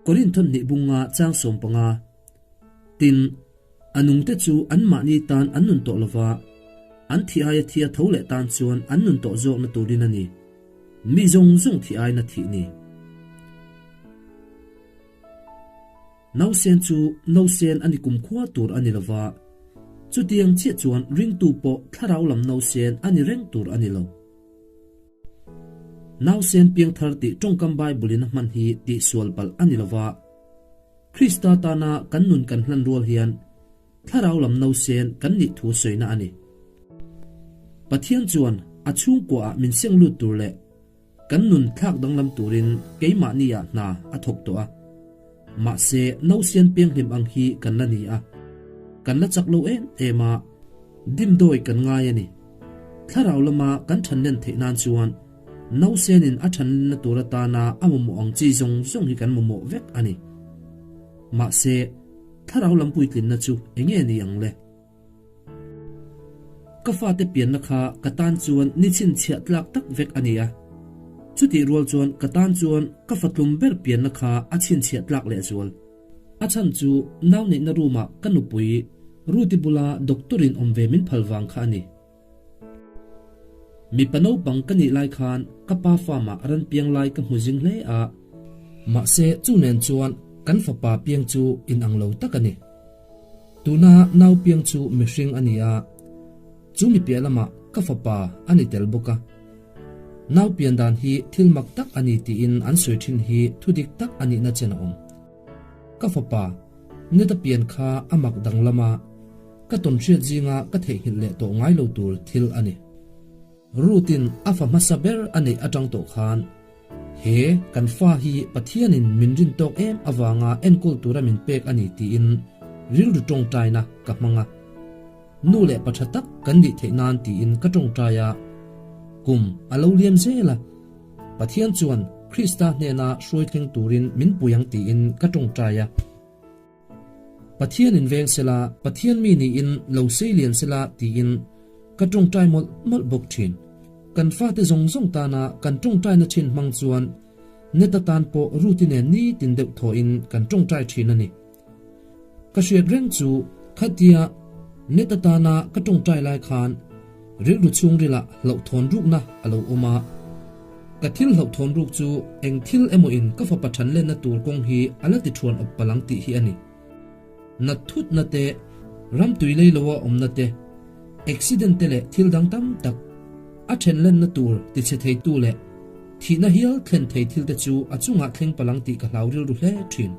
Korinthon hnih bunga chang 15. Tin, a nungte chu anmahni tan an nun tawh lova, an thi aia thi a tho leh tan chuan an nun tawh zawkna turin a ni. Mi zawng zawng thi aina thih ni. Nausen chu nausen a ni kumkhua tur a ni lova, chutiang chiah chuan ringtu pawh thlarau lam nausen a ni reng tur a ni lo. Nausen piangthar tih tawngkam Bible-in a hman hi tihsual palh a ni lova, Krista tana kan nun kan hlan rual hian thlarau lam nausen kan nih thu sawina a ni. Pathian chuan a chhungkuaah min seng lut tur leh Kan nun thlak danglam turin keimahni ah hna a thawk tawh a. Mahse, nausian pianghlim ang hi kan la ni a. Kan la chak lo em em a, dimdawi kan ngai a ni. Thlarau lama kan thanlen theih nan chuan nausenin a thanlenna tur atana a mamawh ang chi zawng zawng hi kan mamawh vek a ni. Mahse, thlarau lam puitlinna chu enge ni ang le? Ka fate pianna kha ka tan chuan ni chhinchhiah tlak tak vek a ni a. Chutih rual chuan ka tan chuan ka fatlum ber pianna kha a chhinchhiah tlak lehzual. A chhan chu nau neihna room ah ka nupui Ruti bula doctor in awm ve min phal vang kha a ni. Mipa naupang ka nih lai khan ka pa farm ah ran piang lai ka hmu zing hle a. Mahse chu nen chuan kan fapa piang chu inang lo tak a ni. Tuna nau piang chu mihring a ni a, chu mi piah lamah ka fapa a ni tel bawk a. Nau pian dan hi thil mak tak a ni tiin an sawi thin hi thu dik tak a nihna chen a awm. Ka fapa, Neta pian kha a mak danglam a, ka tawnhriat zinga ka theihnghilh leh tawh ngai lo tur thil a ni. Ruth-in a fa hmasa ber a neih atang tawh khan he kan fa hi Pathianin min rin tawk em avanga enkawl tura min pek a ni tiin rilru tawngtaina ka hmang a. Nu leh pa tha tak kan nih theih nan tiin ka tawngtai a, kum a lo liam zel a, Pathian chuan Krista hnena hruai thleng turin min pui ang tiin ka tawngtai a. Pathian in veng sela, Pathian mi niin lo sei lian sela tiin ka tawngtai mawlh mawlh bawk thin. Kan fate zawng zawng tana kan tawngtaina thin hmang chuan Neta tan pawh Ruti nen nitin deuh thawhin kan tawngtai thin a ni. Ka hriat reng chu khatia Neta tana ka tawngtai lai khan rilru chhungrilah hlauhthawn rukna a lo awm a. Ka thil hlauhthawn ruk chu eng thil emaw in ka fapa than lenna tur kawng hi a la ti thuan awp palang tih hi a ni. Nat thutna te, ram tui lei loa awmna te, accident te leh thil dang tam tak a then lenna tur ti chhe theitu leh thihna hial thlen thei thil te chu a chungah thleng palang tih ka hlau rilru hle thin.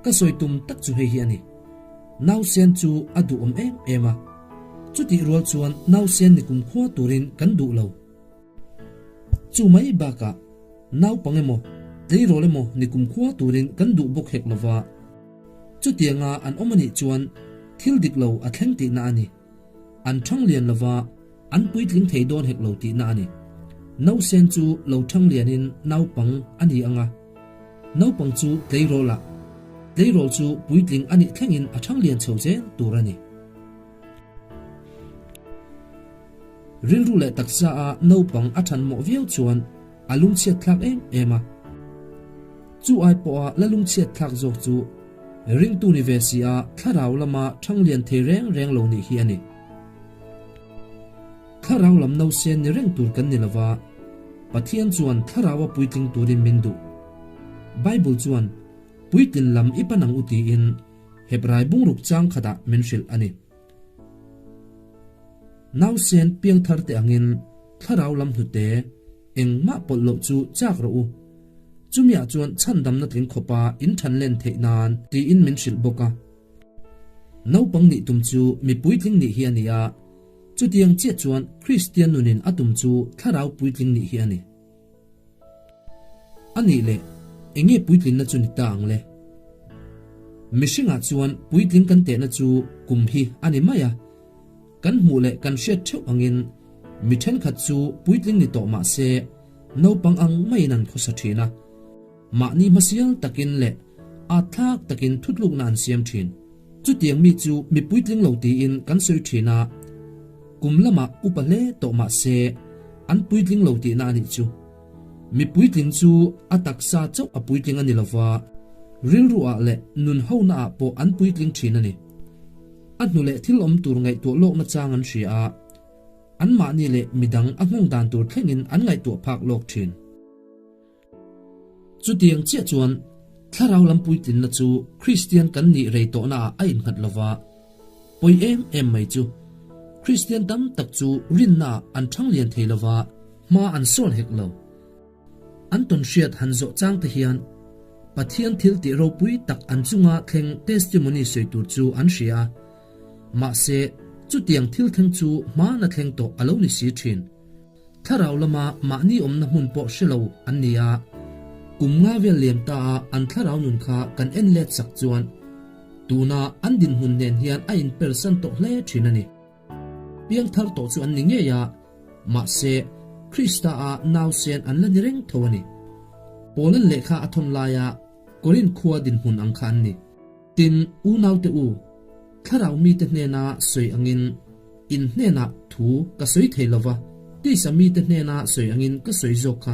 Ka sawi tum tak chu hei hi a ni. Nausen chu a duhawm em em a. Chutih rual chuan nausen ni kumkhua turin kan duh lo. Chu mai bakah naupang emaw, tleirawl emaw ni kumkhua turin kan duh bawk hek lova. Chutianga an awm a nih chuan thil dik lo a thleng tihna a ni. An thang lian lova, an puitling thei dawn hek lo tihna a ni. Nausen chu lo thang lianin naupang a ni ang a. Naupang chu tleirawl ah, tleirawl chu puitling a nih thlengin a thang lian chho zel tur a ni. Rilru leh taksa a naupang a than mawh viau chuan a lungchhiat thlak em em a. Chu ai pawha la lungchhiat thlak zawk chu ringtu ni ve si a thlarau lama thang lian thei reng reng lo nih hi a ni. Thlarau lam nausen ni reng tur kan ni lova, Pathian chuan thlaraua puitling turin min duh. Bible chuan, Puitlin lam i pan ang u tiin Hebrai bungruk chang khatah min hrilh a ni. Nausen piangthar te angin thlarau lam hnute engmah pawlh loh chu chak rawh u. Chumiah chuan chhandamna tling khawpa in than len theih nan tiin min hrilh bawk a. Naupang nih tum chu mi puitling nih hi a ni a, chutiang chiah chuan Kristian nunin a tum chu thlarau puitling nih hi a ni. A nih leh, enge puitlinna chu ni ta ang le? Mihringah chuan puitling kan tehna chu kum hi a ni mai a. Kan hmuh leh kan hriat theuh angin mi thenkhat chu puitling ni tawh mah se naupang ang maiin an khawsa thin a. Mahni hmasial takin leh atthlak takin thutlukna an siam thin. Chutiang mi chu mi puitling lo tiin kan sawi thin a, kum lamah upa hle tawh mah se an puitling lo tihna a nih chu. Mi puitling chu a taksa chauh a puitling a ni lova, rilru ah leh nun hona ah pawh an puitling thin a ni. A hnu leh thil awm tur ngaihtuah lawkna chang an hria a, anmahni leh midang a nghawng dan tur thlengin an ngaihtuah phak lawk thin. Chutiang chiah chuan thlarau lam puitlinna chu Kristian kan nih rei tawhnaah a innghat lova, pawi em em mai chu Kristian tam tak chu rinnaah an thang lian thei lova, hma an sawn hek lo. An tawnhriat han zawh chang te hian Pathian thil tih ropui tak an chunga thleng testimony sawi tur chu an hria a, mahse chutiang thil thleng chu hmana thleng tawh a lo ni si thin. Thlarau lama mahni awmna hmun pawh hre lo an ni a, kum nga vel liam ta a an thlarau nun kha kan en let sak chuan tuna an dinhmun nen hian a inpersan tawh hle thin a ni. Piangthar tawh chu an ni ngei a, mahse Krista a nausen an la ni reng tho a ni. Paulan lehkha a thawn laia Korinth khua dinhmun ang kha an ni. Tin, unaute u, thlarau mite hnena sawi angin in hnenah thu ka sawi thei lo va, tisa mite hnena sawi angin ka sawi zawk kha.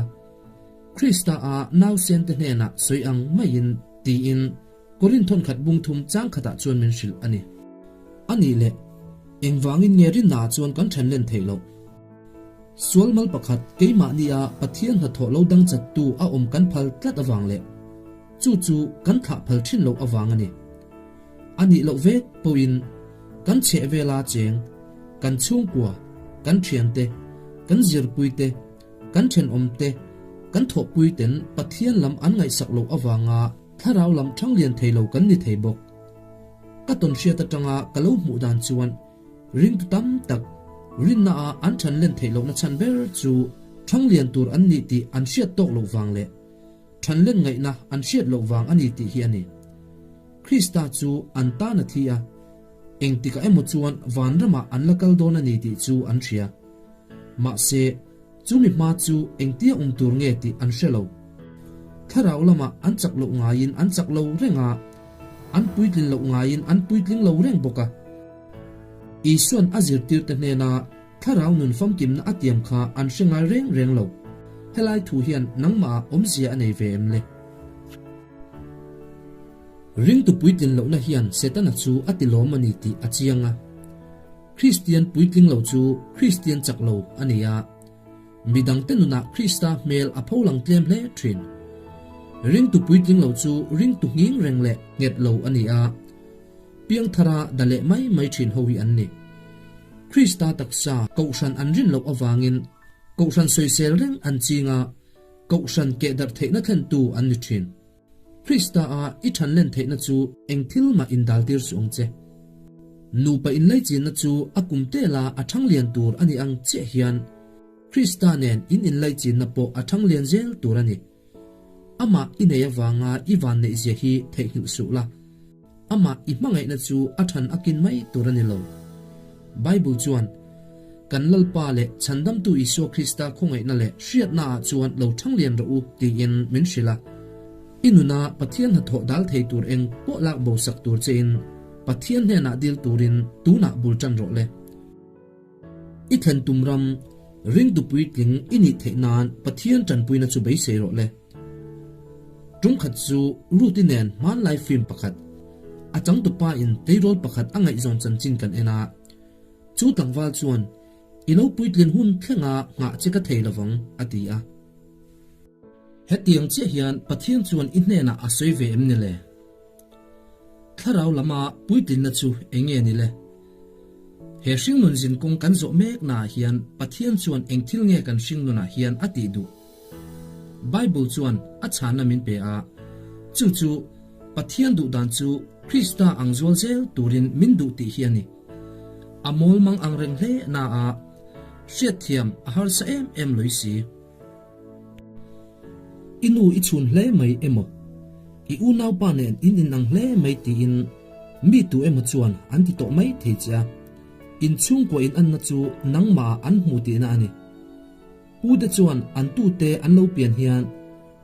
Krista a nausente hnenah sawi ang maiin tiin Korinth thawnkhat bungthum chang khatah chuan min hrilh a ni. A nih leh, engvangin nge rinnaah chuan kan then len theih loh? Sual mal pakhat keimahnia Pathian hnathawh lo dang chattu a awm kan phal tlat avang leh, Chu chu kan thlah phal thin loh avang a ni. A nih loh vek pawhin kan chheh vela cheng, kan chhungkua, kan thiante, kan zirpuite, kan thenawmte, kan thawhpuiten Pathian lam an ngaihsak loh avanga thlarau lam thang lian thei lo kan ni thei bawk. Ka tawnhriat atanga ka lo hmuh dan chuan ringtu tam tak rinnaah an than len theih lohna chhan ber chu thang lian tur an nih tih an hriat tawk loh vang leh Thanlen ngaihna an hriat loh vang a ni tih hi a ni. Krista chu an tan a thi a, engtikah emaw chuan vanramah an la kal dawn a ni tih chu an hria. Mahse, chumi hma chu engtia awm tur nge tih an hre lo. Thlarau lamah an chak loh ngaiin an chak lo reng a, an puitlin loh ngaiin an puitling lo reng bawk a. Isua'n a zirtirte hnena Thlarau nun famkimna a tiam kha an hre ngai reng reng lo. Helai thu hian nangmah ah awmzia a nei ve em le? Ringtu puitlin lohna hian Setana chu a ti lawm a ni tih a chiang a. Kristian puitling lo chu Kristian chak lo a ni a. Midangte nunah Krista hmel a pho lang tlem hle thin. Ringtu puitling lo chu ringtu nghing reng leh nghet lo a ni a. Piangthara da leh mai mai thin ho hi an ni. Krista taksa Kohhran an rin loh avangin Kohhran sawisel reng an ching a, Kohhran kehdarh theihna thlentu an ni thin. Krista a i thanlen theihna chu eng thil mah indaltir suh ang che. Nupa inlaichinna chu a kum tela a thanglian tur a nih ang chiah hian Krista nen in inlaichinna pawh a thanglian zel tur a ni. Amah i nei avanga i vanneihzia hi theihnghilh suh la. Amah i hmangaihna chu a than a kin mai tur a ni lo. Bible chuan, Kan Lalpa leh Chhandamtu Isua Krista khawngaihna leh hriatnaah chuan lo thanglian rawh u, tiin min hrilh a. I nuna Pathian hnathawh dal thei tur eng pawh lak bo sak tur chein Pathian hnenah dil turin tunah bul tan rawh le. I thlen tum ram, ringtu puitling i nih theih nan Pathian tanpuina chu beisei rawh le. Tum khat chu Ruth-i nen hmanlai film pakhat, a changtupa in tleirawl pakhat a ngaihzawn chanchin kan en a. Chu tlangval chuan, I lo puitlin hun thlenga nghah che ka thei lovang, a ti a. Hetiang chiah hian Pathian chuan i hnenah a sawi ve em ni le? Thlarau lama puitlinna chu eng nge ni le? He hringnun zinkawng kan zawh meknaah hian Pathian chuan eng thil nge kan hringnunah hian a tih duh? Bible chuan a chhanna min pe a, chu chu Pathian duh dan chu Krista ang zual zel turin min duh tih hi a ni. A mawl mang ang reng hle naah hriatthiam a harsa em em lawih si. I nu i chhun hle mai emaw, i unaupa nen in inang hle mai tiin mi tu emaw chuan an ti tawh mai thei che a, in chhungkua in anna chu nangmah an hmu tihna a ni. Pu te chuan an tute an lo pian hian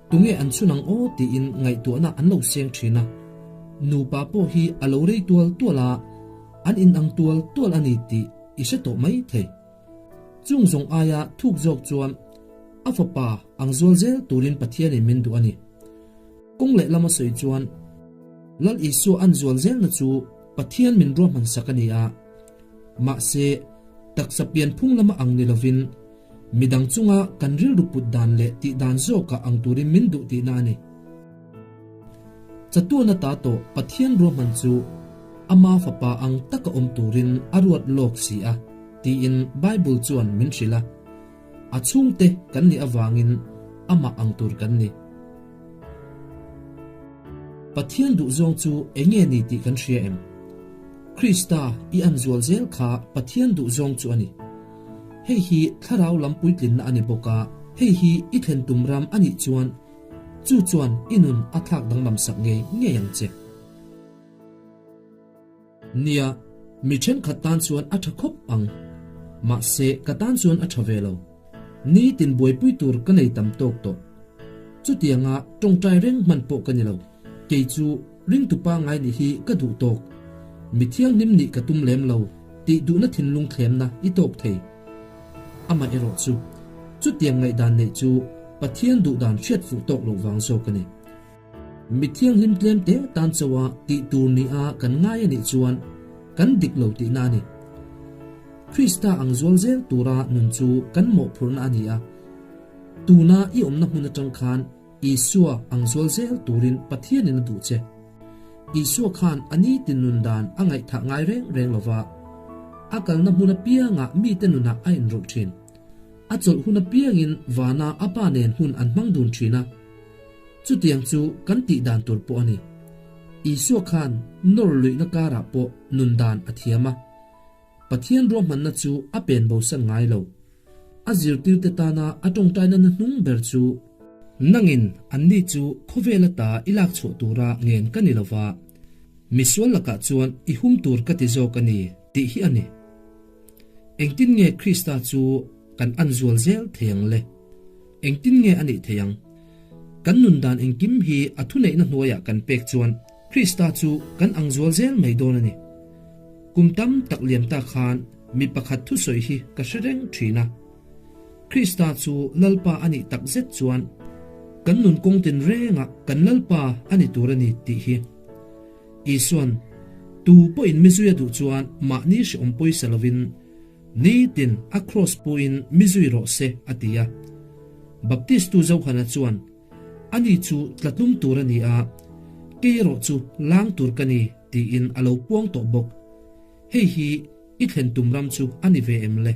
tunge an chhun ang aw tiin ngaihtuahna an lo seng thin a, nupa pawh hi a lo rei tual tual a, an inang tual tual a ni tih i hre tawh mai thei. Chung zawng aia thuk zawk chuan. A Fapa ang zual zel turin Pathianin min duh a ni. Kawng lehlam a sawi chuan, Lal Isua an zual zelna chu Pathian min ruahman sak a ni a. Mahse, taksa pianphung lama ang ni lovin, midang chunga kan rilru put dan leh tih dan zawkah ang turin min duh tihna a ni. Chatuana ta tawh Pathian ruahman chu Ama Fapa ang taka awm turin a ruat lawk si a, tiin Bible chuan min hrilh a. A chhungte kan nih avangin amah ang tur kan ni. Pathian duhzawng chu eng nge ni tih kan hria em? Krista i an zual zel kha Pathian duhzawng chu a ni. Hei hi thlarau lam puitlinna a ni bawk a, hei hi i thlen tum ram a nih chuan chu chuan i nun a thlak danglam sak ngei ngei ang che. Nia, mi thenkhat tan chuan a tha khawp ang. Mahse, ka tan chuan a tha ve lo. Nitin buaipui tur ka nei tam tawk tawh. Chutianga tawngtai reng hman pawh ka ni lo. Kei chu ringtu pangngai nih hi ka duh tawk. Mi thianghlim nih ka tum lem lo tih duhna thinlung thlemna i tawk thei. Amaherawh chu, chutiang ngaihdan neih chu Pathian duhdan hriat fuh tawk loh vang zawk a ni. Mi thianghlim tlem te tan chauha tih tur nia kan ngai a nih chuan kan dik lo tihna a ni. Krista ang zual zel tura nun chu kan mawhphurhna a ni a. Tuna i awmna hmun atang khan Isua ang zual zel turin Pathianin a duh che. Isua khan a nitin nun dan a ngaihthah ngai reng reng lova, a kalna hmun apiangah mite nunah a inrawlh thin. A chawlh hun apiangin vana a pa nen hun an hmang dun thin a. Chutiang chu kan tih dan tur pawh a ni. Isua khan nawr luihna karah pawh nun dan a thiam a. Pathian ruahmanna chu a pen bosan ngai lo. A zirtirte tana a tawngtaina na hnung ber chu. Nangin anni chu khawvel ata i lak chhuah tura ngen ka ni lova, misual lakah chuan i hum tur ka ti zawk a ni, tih hi a ni. Engtin nge Krista chu kan an zual zel thei ang le? Engtin nge a nih thei ang? Kan nun dan engkim hi a thuneihna hnuaiah kan pek chuan Krista chu kan ang zual zel mai dawn a ni. Kum tam tak liam ta khan mi pakhat thusawi hi ka hre reng thin a. Krista chu Lalpa a nih tak zet chuan kan nun kawng tin rengah kan Lalpa a ni tur a ni tih hi. Isuan, Tu pawhin mizui a duh chuan mahni hrehawm pawisa lovin nitin a kraws puin mizui rawh se, a ti a. Baptistu Johana chuan, Ani chu tlatlum tur a ni a, kei erawh chu lang tur ka ni, tiin a lo puang tawh bawk. Hei hi i thlen tum ram chu a ni ve em le?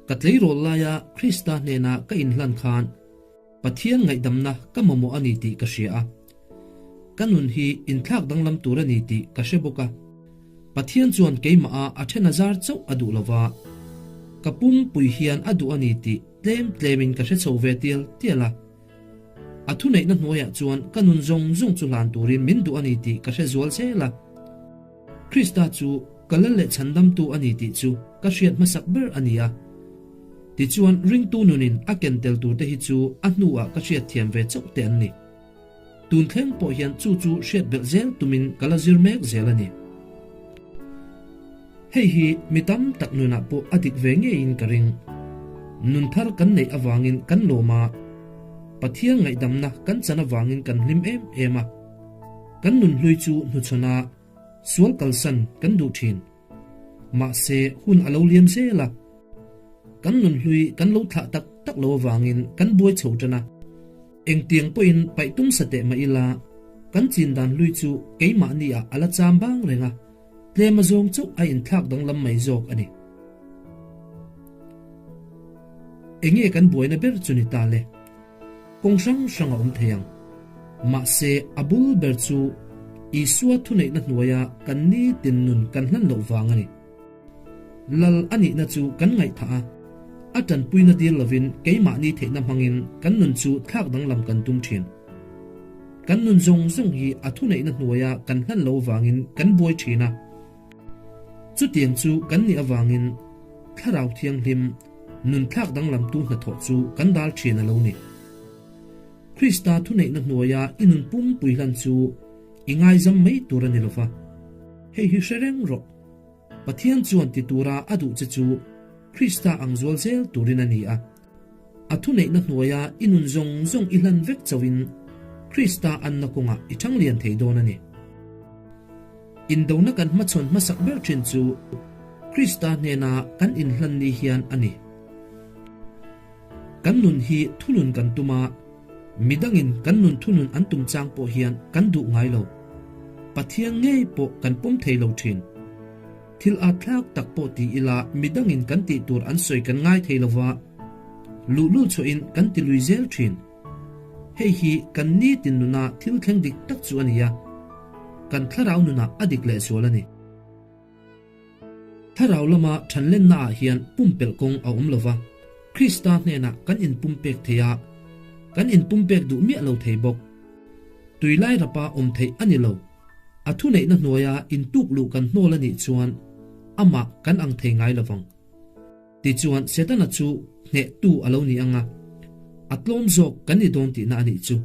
Ka tleirawl laia Krista hnena ka inhlan khan, Pathian ngaihdamna ka mamawh a ni tih ka hria a. Ka nun hi inthlak danglam tur a ni tih ka hre bawk a. Pathian chuan keimah a a then a zar chauh a duh lova, ka pumpui hian a duh a ni tih tlem tlemin ka hre chho ve tial tial a. A thuneihna hnuaiah chuan ka nun zawng zawng chu hlan turin min duh a ni tih ka hre zual zel a. Krista chu ka lal leh chhandamtu a ni tih chu ka hriat hmasak ber a ni a. Tichuan ringtu nunin a ken tel turte hi chu a hnuah ka hriatthiam ve chauh te an ni. Tun thleng pawh hian chu chu hriat belh zel tumin ka la zir mek zel a ni. Hei hi mi tam tak nunah pawh a dik ve ngeiin ka ring. Nun thar kan neih avangin kan lawm a, Pathian ngaihdamna kan chan avangin kan hlim em em a. Kan nun hlui chu hnuchhawn a, sual kalsan kan duh thin. Mahse, hun a lo liam zel a, kan nun hlui kan lo thlah tak tak lo avangin kan buai chho tan a. Engtiang pawhin paih tum sa teh mah ila, kan chin dan hlui chu keimahni ah a la cham bang reng a, tlem a zawng chauh a inthlak danglam mai zawk a ni. Enge kan buaina ber chu ni ta le? Kawng hrang hrang a awm thei ang. Mahse, a bul ber chu Isua thuneihna hnuaia kan nitin nun kan hlan loh vang a ni. Lal a nihna chu kan ngaihthah a, a tanpuina dil lovin keimahni theihna hmangin kan nun chu thlak danglam kan tum thin. Kan nun zawng zawng hi a thuneihna hnuaia kan hlan loh vangin kan buai thin a. Chutiang chu kan nih avangin Thlarau Thianghlim nun thlak danglamtu hnathawh chu kan dal thin a lo ni. Krista thuneihna hnuaia i nun pumpui hlan chu i ngaizam mai tur a ni lova. Hei hi hre reng rawh. Pathian chuan ti tura a duh che chu. Krista ang zual zel turin a ni a. A thuneihna hnuaia i nun zawng zawng i hlan vek chauhin Krista anna kawngah i ṭhang lian thei dawn a ni. Indona kan hmachhawn hmasak ber ṭhin chu Krista hnena kan inhlan ni hian a ni. Kan nun hi thunun kan tum a, midangin kan nun thunun an tum chang pawh hian kan duh ngai lo. Pathian ngei pawh kan pawm thei lo thin. Thil at thlak tak pawh ti ila midangin kan tih tur an sawi kan ngai thei lo va, luhlul chhuahin kan ti lui zel thin. Hei hi kan nitin nuna thil thleng dik tak chu a ni a, kan thlarau nunah a dik lehzual a ni. Thlarau lama thanlenna ah hian pumpelh kawng a awm lova, Krista hnenah kan inpumpek thei a, kan inpumpek duh miah lo thei bawk. Tuilai rapa awm theih a ni lo. A thuneihna hnuaia intuk luh kan hnawl a nih chuan amah kan ang thei ngai lovang. Tichuan Setana chu hnehtu a lo ni ang a, a tlawm zawk kan ni dawn tihna a nih chu.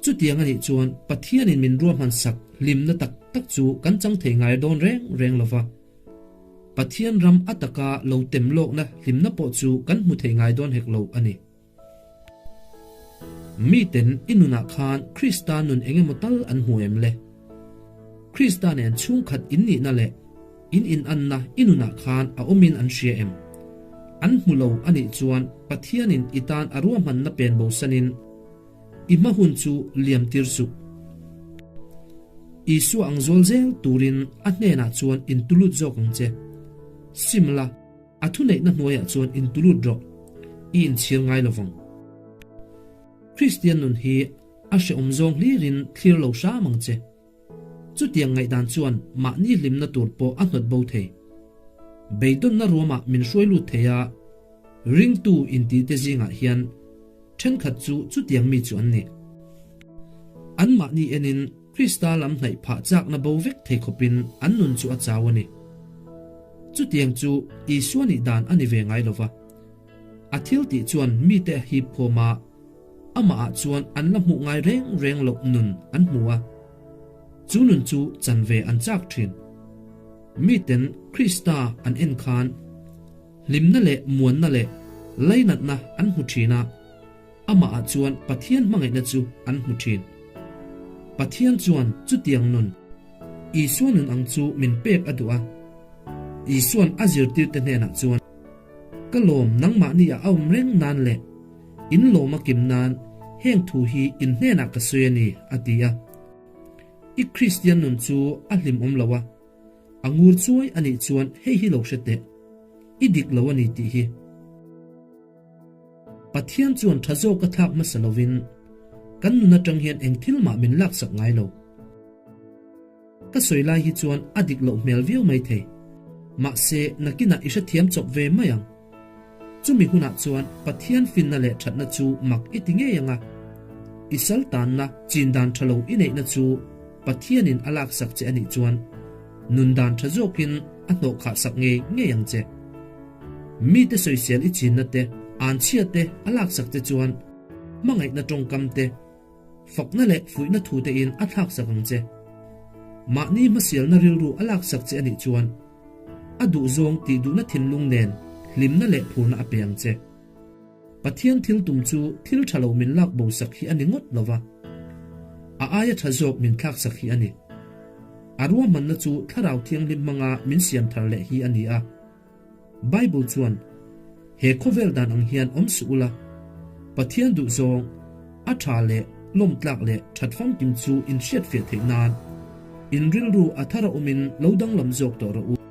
Chutiang a nih chuan Pathianin min ruahman sak hlimna tak tak chu kan chang thei ngai dawn reng reng lo va. Pathian ram a taka lo tem lawkna hlimna pawh chu kan hmu thei ngai dawn hek lo a ni. Miten i nunah khan Krista nun eng emaw tal an hmu em le? Krista nen chhungkhat in nihna leh in inanna i nunah khan a awmin an hria em? An hmu lo a nih chuan Pathianin i tan a ruahmanna pen bosanin i hma hun chu liam tir suh. Isua ang zual zel turin a hnenah chuan intulut zawk ang che. Sim la. A thuneihna hnuaiah chuan intulut rawh, i inchhir ngai lovang. Kristian nun hi a hrehawm zawng hlirin thlir lo hram ang che. Chutiang ngaihdan chuan mahni hlimna tur pawh a hnawt bo thei. Beidawnna ruamah min hruai lut thei a, ringtu intite zingah hian thenkhat chu chutiang mi chu an ni. Anmahni enin Krista lam hnaih phah chakna bo vek thei khawpin an nun chu a chau a ni. Chutiang chu Isua nih dan a ni ve ngai lo va. A thil tih chuan mite a hip khawm a, amahah chuan an la hmuh ngai reng reng loh nun an hmu a. Chu nun chu chan ve an chak thin. Miten Krista an en khan hlimna leh muanna leh lainatna an hmu thin a. Amahah chuan Pathian hmangaihna chu an hmu thin. Pathian chuan chutiang nun, Isua nun ang chu min pek a duh a. Isua'n a zirtirte hnenah chuan, Ka lawm nangmahni a awm reng nan leh in lawm a kim nan heng thu hi in hnenah ka sawi a ni, a ti a. I Kristian nun chu a hlimawm lo a, a ngur chuai a nih chuan hei hi lo hre teh, i dik lo a ni tih hi. Pathian chuan tha zawk a thlak hmasa lovin kan nun atang hian eng thil mah min laksak ngai lo. Ka sawi lai hi chuan a dik loh hmel viau mai thei. Mahse, nakinah i hrethiam chawp ve mai ang. Chumi hunah chuan Pathian finna leh thatna chu mak i ti ngei ang a. I sal tanna chin dan tha lo i neihna chu Pathianin a laksak che a nih chuan nun dan tha zawkin a hnawhkhah sak ngei ngei ang che. Mite sawisel i chinna te, anchhia te a laksak che chuan hmangaihna tawngkam te, fakna leh fuihna thu tein a thlaksak ang che. Mahni hmasialna rilru a laksak che a nih chuan a duhzawng tih duhna thinlung nen hlimna leh phurna a pe ang che. Pathian thil tum chu thil tha lo min lak bo sak hi a ni ngawt lo va, a aia tha zawk min thlak sak hi a ni. A ruahmanna chu Thlarau Thianghlim hmanga min siam thar leh hi a ni a. Bible chuan, He khawvel dan ang hian awm suh ula, Pathian duhzawng, a tha leh lawmtlak leh that famkim chu in hriatfiah theih nan, in rilru a thar a awmin lo danglam zawk tawh rawh u.